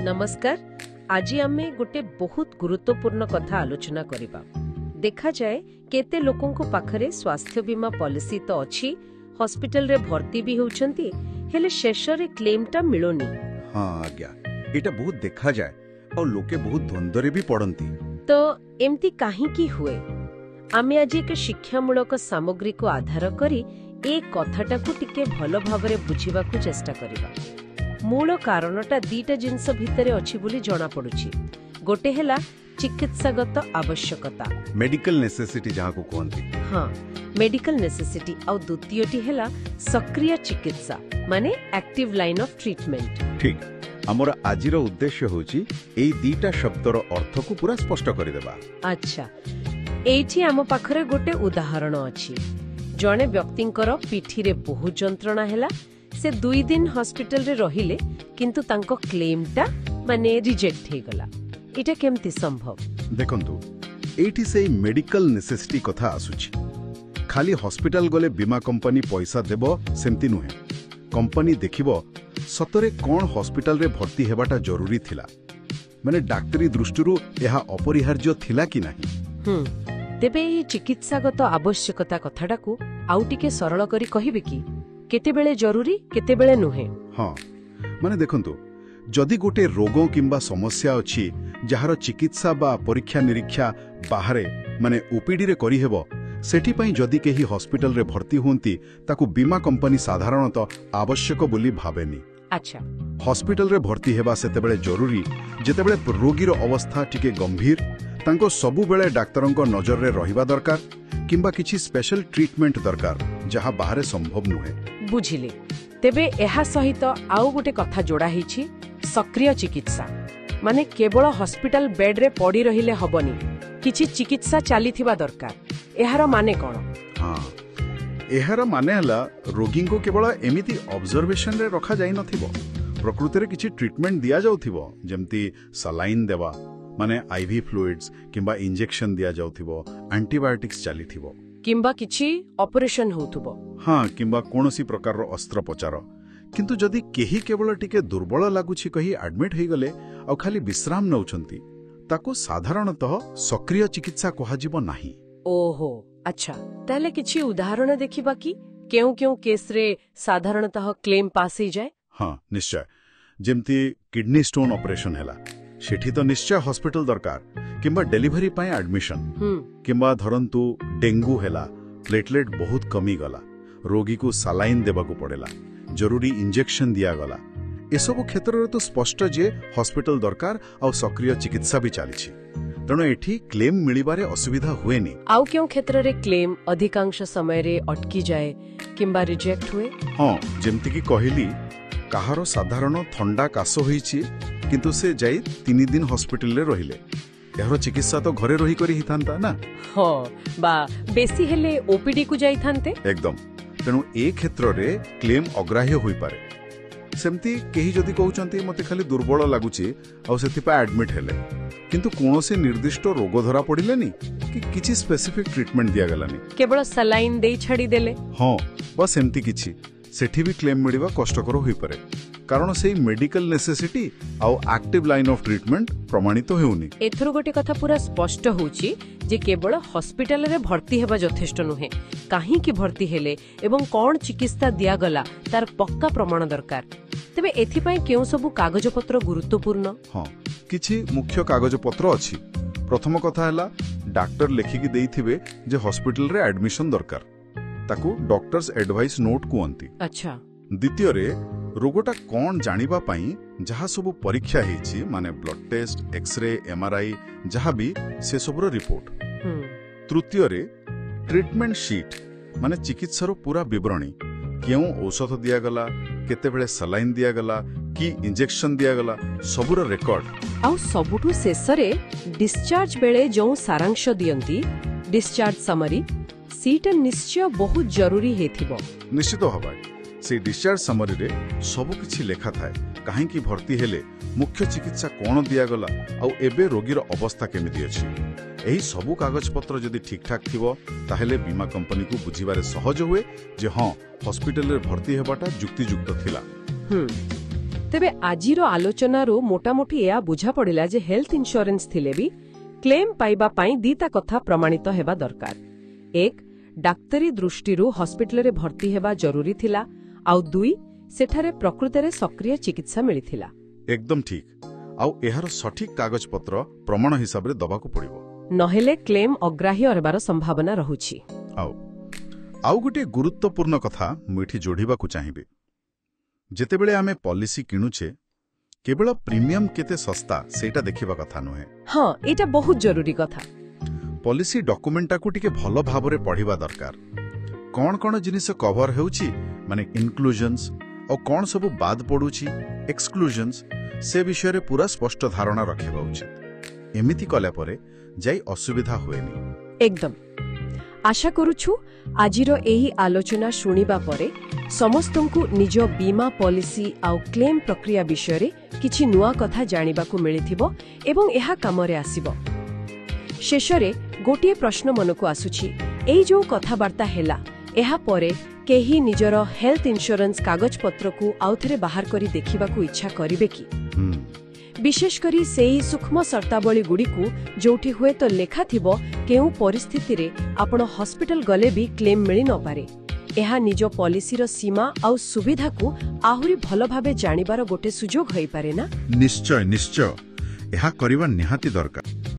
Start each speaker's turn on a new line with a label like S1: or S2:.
S1: ନମସ୍କାର। ଆଜି ଆମେ ଗୋଟେ ବହୁତ ଗୁରୁତ୍ୱପୂର୍ଣ୍ଣ କଥା ଆଲୋଚନା କରିବା। ଦେଖାଯାଏ କେତେ ଲୋକଙ୍କ ପାଖରେ ସ୍ୱାସ୍ଥ୍ୟ ବୀମା ପଲିସି ତ ଅଛି, ହସ୍ପିଟାଲରେ ଭର୍ତ୍ତି ବି ହେଉଛନ୍ତି, ହେଲେ ଶେଷରେ କ୍ଲେମ୍ଟା ମିଳୁନି।
S2: ହଁ ଆଜ୍ଞା, ଏଇଟା ବହୁତ ଦେଖାଯାଏ ଆଉ ଲୋକେ ବହୁତ ଦ୍ୱନ୍ଦ୍ୱରେ ବି ପଡ଼ନ୍ତି।
S1: ତ ଏମିତି କାହିଁକି ହୁଏ? ଆମେ ଆଜି ଏକ ଶିକ୍ଷାମୂଳକ ସାମଗ୍ରୀକୁ ଆଧାର କରି ଏ କଥାଟାକୁ ଟିକେ ଭଲ ଭାବରେ ବୁଝିବାକୁ ଚେଷ୍ଟା କରିବା। ମୂଳ କାରଣଟା ଦିଟା ଜିନିଷ ଭିତରେ ଅଛି ବୋଲି ଜଣାପଡୁଛି। ଗୋଟେ ହେଲା ଚିକିତ୍ସାଗତ ଆବଶ୍ୟକତା,
S2: ମେଡିକାଲ ନେସେସିଟି ଯାହାକୁ କୁହନ୍ତି।
S1: ହଁ, ମେଡିକାଲ ନେସେସିଟି। ଆଉ ଦ୍ୱିତୀୟଟି ହେଲା ସକ୍ରିୟ ଚିକିତ୍ସା, ମାନେ ଆକ୍ଟିଭ ଲାଇନ୍ ଅଫ୍ ଟ୍ରିଟମେଣ୍ଟ।
S2: ଠିକ୍। ଆମର ଆଜିର ଉଦ୍ଦେଶ୍ୟ ହେଉଛି ଏଇ ଦିଟା ଶବ୍ଦର ଅର୍ଥକୁ ପୁରା ସ୍ପଷ୍ଟ କରିଦେବା।
S1: ଆଚ୍ଛା, ଏଇଠି ଆମ ପାଖରେ ଗୋଟେ ଉଦାହରଣ ଅଛି। ଜଣେ ବ୍ୟକ୍ତିଙ୍କର ପିଠିରେ ବହୁତ ଯନ୍ତ୍ରଣା ହେଲା, ସେ 2 ଦିନ ହସ୍ପିଟାଲରେ ରହିଲେ, କିନ୍ତୁ ତାଙ୍କ କ୍ଲେମ୍ଟା ମାନେ ରିଜେକ୍ଟ ହେଇଗଲା। ଏଇଟା କେମିତି ସମ୍ଭବ?
S2: ଦେଖନ୍ତୁ, ଏଇଠି ସେଇ ମେଡିକାଲ ନେସେସିଟି କଥା ଆସୁଛି। ଖାଲି ହସ୍ପିଟାଲ ଗଲେ ବୀମା କମ୍ପାନୀ ପଇସା ଦେବ, ସେମିତି ନୁହେଁ। କମ୍ପାନୀ ଦେଖିବ ସତରେ କ'ଣ ହସ୍ପିଟାଲରେ ଭର୍ତ୍ତି ହେବାଟା ଜରୁରୀ ଥିଲା, ମାନେ ଡାକ୍ତରୀ ଦୃଷ୍ଟିରୁ ଏହା ଅପରିହାର୍ଯ୍ୟ ଥିଲା କି ନାହିଁ।
S1: ତେବେ ଏହି ଚିକିତ୍ସାଗତ ଆବଶ୍ୟକତା କଥାଟାକୁ ଆଉ ଟିକେ ସରଳ କରି କହିବେ କି? କେତେବେଳେ ଜରୁରୀ, କେତେବେଳେ ନୁହେଁ?
S2: ହଁ, ମାନେ ଦେଖନ୍ତୁ, ଯଦି ଗୋଟେ ରୋଗ କିମ୍ବା ସମସ୍ୟା ଅଛି ଯାହାର ଚିକିତ୍ସା ବା ପରୀକ୍ଷା ନିରୀକ୍ଷା ବାହାରେ, ମାନେ ଓପିଡିରେ କରିହେବ, ସେଥିପାଇଁ ଯଦି କେହି ହସ୍ପିଟାଲରେ ଭର୍ତ୍ତି ହୁଅନ୍ତି, ତାକୁ ବୀମା କମ୍ପାନୀ ସାଧାରଣତଃ ଆବଶ୍ୟକ ବୋଲି ଭାବେନି। ହସ୍ପିଟାଲରେ ଭର୍ତ୍ତି ହେବା ସେତେବେଳେ ଜରୁରୀ ଯେତେବେଳେ ରୋଗୀର ଅବସ୍ଥା ଟିକେ ଗମ୍ଭୀର, ତାଙ୍କ ସବୁବେଳେ ଡାକ୍ତରଙ୍କ ନଜରରେ ରହିବା ଦରକାର କିମ୍ବା କିଛି ସ୍ପେଶାଲ ଟ୍ରିଟମେଣ୍ଟ ଦରକାର ଯାହା ବାହାରେ ସମ୍ଭବ ନୁହେଁ।
S1: ବୁଝିଲି। ତେବେ ଏହା ସହିତ ଆଉ ଗୋଟେ କଥା ଯୋଡ଼ା ହେଇଛି, ସକ୍ରିୟ ଚିକିତ୍ସା। ମାନେ କେବଳ ହସ୍ପିଟାଲ ବେଡ୍ରେ ପଡ଼ି ରହିଲେ ହବନି, କିଛି ଚିକିତ୍ସା ଚାଲିଥିବା ଦରକାର। ଏହାର ମାନେ କ'ଣ?
S2: ହଁ, ଏହାର ମାନେ ହେଲା ରୋଗୀଙ୍କୁ କେବଳ ଏମିତି ଅବଜରଭେସନରେ ରଖାଯାଇନଥିବ, ପ୍ରକୃତରେ କିଛି ଟ୍ରିଟମେଣ୍ଟ ଦିଆଯାଉଥିବ, ଯେମିତି ସାଲାଇନ୍ ଦେବା, ମାନେ ଆଇଭି ଫ୍ଲୁଇଡ୍ସ, କିମ୍ବା ଇଞ୍ଜେକ୍ସନ ଦିଆଯାଉଥିବ, ଆଣ୍ଟିବାୟୋଟିକ୍ସ ଚାଲିଥିବ।
S1: କିମ୍ବା କିଛି ଅପରେସନ ହେଉଥିବ।
S2: ହଁ, କିମ୍ବା କୌଣସି ପ୍ରକାରର ଅସ୍ତ୍ରୋପଚାର। କିନ୍ତୁ ଯଦି କେହି କେବଳ ଟିକେ ଦୁର୍ବଳ ଲାଗୁଛି କହି ଆଡମିଟ୍ ହେଇଗଲେ ଆଉ ଖାଲି ବିଶ୍ରାମ ନେଉଛନ୍ତି, ତାକୁ ସାଧାରଣତଃ ସକ୍ରିୟ ଚିକିତ୍ସା କୁହାଯିବ ନାହିଁ।
S1: ଓହୋ, ଆଚ୍ଛା। ତାହେଲେ କିଛି ଉଦାହରଣ ଦେଖିବା କି? କେଉଁ କେଉଁ କେସ୍ରେ ସାଧାରଣତଃ କ୍ଲେମ୍ ପାସ୍ ହେଇଯାଏ?
S2: ହଁ, ନିଶ୍ଚୟ। ଯେମିତି କିଡନୀ ଷ୍ଟୋନ୍ ଅପରେସନ ହେଲା, ସେଠି ତ ନିଶ୍ଚୟ ହସ୍ପିଟାଲ ଦରକାର, କିମ୍ବା ଡେଲିଭରି ପାଇଁ ଆଡମିସନ, କିମ୍ବା ଧରନ୍ତୁ ଡେଙ୍ଗୁ ହେଲା, ପ୍ଲେଟଲେଟ୍ ବହୁତ କମିଗଲା, ରୋଗୀକୁ ସାଲାଇନ୍ ଦେବାକୁ ପଡ଼ିଲା, ଜରୁରୀ ଇଞ୍ଜେକ୍ସନ ଦିଆଗଲା। ଏସବୁ କ୍ଷେତ୍ରରେ ତ ସ୍ପଷ୍ଟ ଯେ ହସ୍ପିଟାଲ ଦରକାର ଆଉ ସକ୍ରିୟ ଚିକିତ୍ସା ବି ଚାଲିଛି। ତେଣୁ ଏଠି କ୍ଲେମ୍ ମିଳିବାରେ ଅସୁବିଧା ହୁଏନି।
S1: ଆଉ କେଉଁ କ୍ଷେତ୍ରରେ କ୍ଲେମ୍ ଅଧିକାଂଶ ସମୟରେ ଅଟକିଯାଏ କିମ୍ବା ରିଜେକ୍ଟ ହୁଏ?
S2: ହଁ, ଯେମିତିକି କହିଲି, କାହାର ସାଧାରଣ ଥଣ୍ଡା କାଶ ହୋଇଛି, କିନ୍ତୁ ସେ ଯାଇ 3 ଦିନ ହସ୍ପିଟାଲରେ ରହିଲେ। ଏହାର ଚିକିତ୍ସା ତ ଘରେ ରହିକରି ହେଇଥାନ୍ତା ନା?
S1: ହଁ, ବା ବେଶୀ ହେଲେ ଓପିଡି କୁ ଯାଇଥାନ୍ତେ।
S2: ଏକଦମ। ତେଣୁ ଏ କ୍ଷେତ୍ରରେ କ୍ଲେମ୍ ଅଗ୍ରାହ୍ୟ ହୋଇପାରେ। ସେମିତି କେହି ଯଦି କହୁଛନ୍ତି ମୋତେ ଖାଲି ଦୁର୍ବଳ ଲାଗୁଛି ଆଉ ସେଥିପାଇଁ ଆଡମିଟ୍ ହେଲେ, କିନ୍ତୁ କୌଣସି ନିର୍ଦ୍ଦିଷ୍ଟ ରୋଗ ଧରା ପଡ଼ିଲେନି କି କିଛି ସ୍ପେସିଫିକ୍ ଟ୍ରିଟମେଣ୍ଟ ଦିଆଗଲାନି,
S1: କେବଳ ସାଲାଇନ୍ ଦେଇ ଛାଡ଼ିଦେଲେ।
S2: ହଁ, ବା ସେମିତି କିଛି, ସେଠି ବି କ୍ଲେମ୍ ମିଳିବା କଷ୍ଟକର ହୋଇପାରେ, କାରଣ ସେଇ ମେଡିକାଲ ନେସେସିଟି ଆଉ ଆକ୍ଟିଭ ଲାଇନ୍ ଅଫ୍ ଟ୍ରିଟମେଣ୍ଟ ପ୍ରମାଣିତ ହେଉନି।
S1: ଏଥିରୁ ଗୋଟେ କଥା ପୁରା ସ୍ପଷ୍ଟ ହେଉଛି ଯେ କେବଳ ହସ୍ପିଟାଲରେ ଭର୍ତ୍ତି ହେବା ଯଥେଷ୍ଟ ନୁହେଁ। କାହିଁକି ଭର୍ତ୍ତି ହେଲେ ଏବଂ କ'ଣ ଚିକିତ୍ସା ଦିଆଗଲା, ତାର ପକ୍କା ପ୍ରମାଣ ଦରକାର। ତେବେ ଏଥିପାଇଁ କେଉଁ ସବୁ କାଗଜପତ୍ର ଗୁରୁତ୍ୱପୂର୍ଣ୍ଣ?
S2: ହଁ, କିଛି ମୁଖ୍ୟ କାଗଜପତ୍ର ଅଛି। ପ୍ରଥମ କଥା ହେଲା ଡାକ୍ତର ଲେଖିକି ଦେଇଥିବେ ଯେ ହସ୍ପିଟାଲରେ ଆଡମିସନ ଦରକାର। ତାକୁ ଡକ୍ଟର୍ସ ଆଡଭାଇସ୍ ନୋଟ୍ କୁହନ୍ତି। ଦ୍ୱିତୀୟରେ ରୋଗଟା କ'ଣ ଜାଣିବା ପାଇଁ ଯାହା ସବୁ ପରୀକ୍ଷା ହେଇଛି, ମାନେ ବ୍ଲଡ୍ ଟେଷ୍ଟ, ଏକ୍ସରେ, ଏମ୍ଆର୍ଆଇ, ଯାହା ବି, ସେସବୁର ରିପୋର୍ଟ। ତୃତୀୟରେ ଟ୍ରିଟମେଣ୍ଟ ସିଟ୍, ମାନେ ଚିକିତ୍ସାର ପୁରା ବିବରଣୀ। କେଉଁ ଔଷଧ ଦିଆଗଲା, କେତେବେଳେ ସାଲାଇନ୍ ଦିଆଗଲା କି ଇଞ୍ଜେକ୍ସନ ଦିଆଗଲା, ସବୁର ରେକର୍ଡ।
S1: ଆଉ ସବୁଠୁ ଶେଷରେ ଡିସଚାର୍ଜ ବେଳେ ଯେଉଁ ସାରାଂଶ ଦିଅନ୍ତି, ଡିସଚାର୍ଜ ସମରି, ସେଇଟା ନିଶ୍ଚୟ ବହୁତ ଜରୁରୀ ହେଇଥିବ।
S2: ନିଶ୍ଚିତ ଭାବେ। ସେଇ ଡିସଚାର୍ଜ ସମରିରେ ସବୁ କିଛି ଲେଖା ଥାଏ, କାହିଁକି ଭର୍ତ୍ତି ହେଲେ, ମୁଖ୍ୟ ଚିକିତ୍ସା କ'ଣ ଦିଆଗଲା ଆଉ ଏବେ ରୋଗୀର ଅବସ୍ଥା କେମିତି ଅଛି। ଏହି ସବୁ କାଗଜପତ୍ର ଯଦି ଠିକ୍ଠାକ୍ ଥିବ, ତାହେଲେ ବୀମା କମ୍ପାନୀକୁ ବୁଝିବାରେ ସହଜ ହୁଏ ଯେ ହଁ, ହସ୍ପିଟାଲରେ ଭର୍ତ୍ତି ହେବାଟା ଯୁକ୍ତିଯୁକ୍ତ ଥିଲା।
S1: ତେବେ ଆଜିର ଆଲୋଚନାରୁ ମୋଟାମୋଟି ଏହା ବୁଝାପଡ଼ିଲା ଯେ ହେଲ୍ଥ ଇନ୍ସ୍ୟୁରାନ୍ସ ଥିଲେ ବି କ୍ଲେମ୍ ପାଇବା ପାଇଁ ଦିଟା କଥା ପ୍ରମାଣିତ ହେବା ଦରକାର। ଏକ, ଡାକ୍ତରୀ ଦୃଷ୍ଟିରୁ ହସ୍ପିଟାଲରେ ଭର୍ତ୍ତି ହେବା ଜରୁରୀ ଥିଲା, ଆଉ ଦୁଇ, ସେଠାରେ ପ୍ରକୃତରେ ସକ୍ରିୟ ଚିକିତ୍ସା ମିଳିଥିଲା।
S2: ଏକଦମ ଠିକ୍। ଆଉ ଏହାର ସଠିକ୍ କାଗଜପତ୍ର ପ୍ରମାଣ ହିସାବରେ ଦବାକୁ ପଡ଼ିବ।
S1: ନହେଲେ କ୍ଲେମ୍ ଅଗ୍ରାହ୍ୟ ହେବାର ସମ୍ଭାବନା ରହୁଛି।
S2: ଆଉ ଆଉ ଗୋଟିଏ ଗୁରୁତ୍ୱପୂର୍ଣ୍ଣ କଥା ମୁଁ ଏଠି ଯୋଡ଼ିବାକୁ ଚାହିଁବି। ଯେତେବେଳେ ଆମେ ପଲିସି କିଣୁଛେ, କେବଳ ପ୍ରିମିୟମ କେତେ ଶସ୍ତା ସେଇଟା ଦେଖିବା କଥା ନୁହେଁ।
S1: ହଁ, ଏଇଟା ବହୁତ ଜରୁରୀ କଥା।
S2: ପଲିସି ଡକୁମେଣ୍ଟଟାକୁ ଟିକେ ଭଲ ଭାବରେ ପଢ଼ିବା ଦରକାର। କ'ଣ କ'ଣ ଜିନିଷ କଭର ହେଉଛି, ମାନେ ଇନକ୍ଲୁଜନ୍ସ, ଆଉ କ'ଣ ସବୁ ବାଦ ପଡ଼ୁଛି, ଏକ୍ସକ୍ଲୁଜନ୍ସ, ସେ ବିଷୟରେ ପୁରା ସ୍ପଷ୍ଟ ଧାରଣା ରଖିବା ଉଚିତ। ଏମିତି କଲା ପରେ ଯାଇ ଅସୁବିଧା ହୁଏନି।
S1: ଏକଦମ। ଆଶା କରୁଛୁ ଆଜିର ଏହି ଆଲୋଚନା ଶୁଣିବା ପରେ ସମସ୍ତଙ୍କୁ ନିଜ ବୀମା ପଲିସି ଆଉ କ୍ଲେମ୍ ପ୍ରକ୍ରିୟା ବିଷୟରେ କିଛି ନୂଆ କଥା ଜାଣିବାକୁ ମିଳିଥିବ ଏବଂ ଏହା କାମରେ ଆସିବ। ଶେଷରେ ଗୋଟିଏ ପ୍ରଶ୍ନ ମନକୁ ଆସୁଛି। ଏଇ ଯୋଉ କଥାବାର୍ତ୍ତା ହେଲା, ଏହା ପରେ କେହି ନିଜର ହେଲ୍ଥ ଇନ୍ସ୍ୟୁରାନ୍ସ କାଗଜପତ୍ରକୁ ଆଉଥରେ ବାହାର କରି ଦେଖିବାକୁ ଇଚ୍ଛା କରିବେ କି? ବିଶେଷ କରି ସେଇ ସୂକ୍ଷ୍ମ ସର୍ତ୍ତାବଳୀଗୁଡ଼ିକୁ, ଯୋଉଠି ହୁଏତ ଲେଖା ଥିବ କେଉଁ ପରିସ୍ଥିତିରେ ଆପଣ ହସ୍ପିଟାଲ ଗଲେ ବି କ୍ଲେମ୍ ମିଳି ନପାରେ। ଏହା ନିଜ ପଲିସିର ସୀମା ଆଉ ସୁବିଧାକୁ ଆହୁରି ଭଲ ଭାବେ ଜାଣିବାର ଗୋଟେ ସୁଯୋଗ ହୋଇପାରେ ନା?
S2: ନିଶ୍ଚୟ, ନିଶ୍ଚୟ। ଏହା କରିବା ନିହାତି ଦରକାର।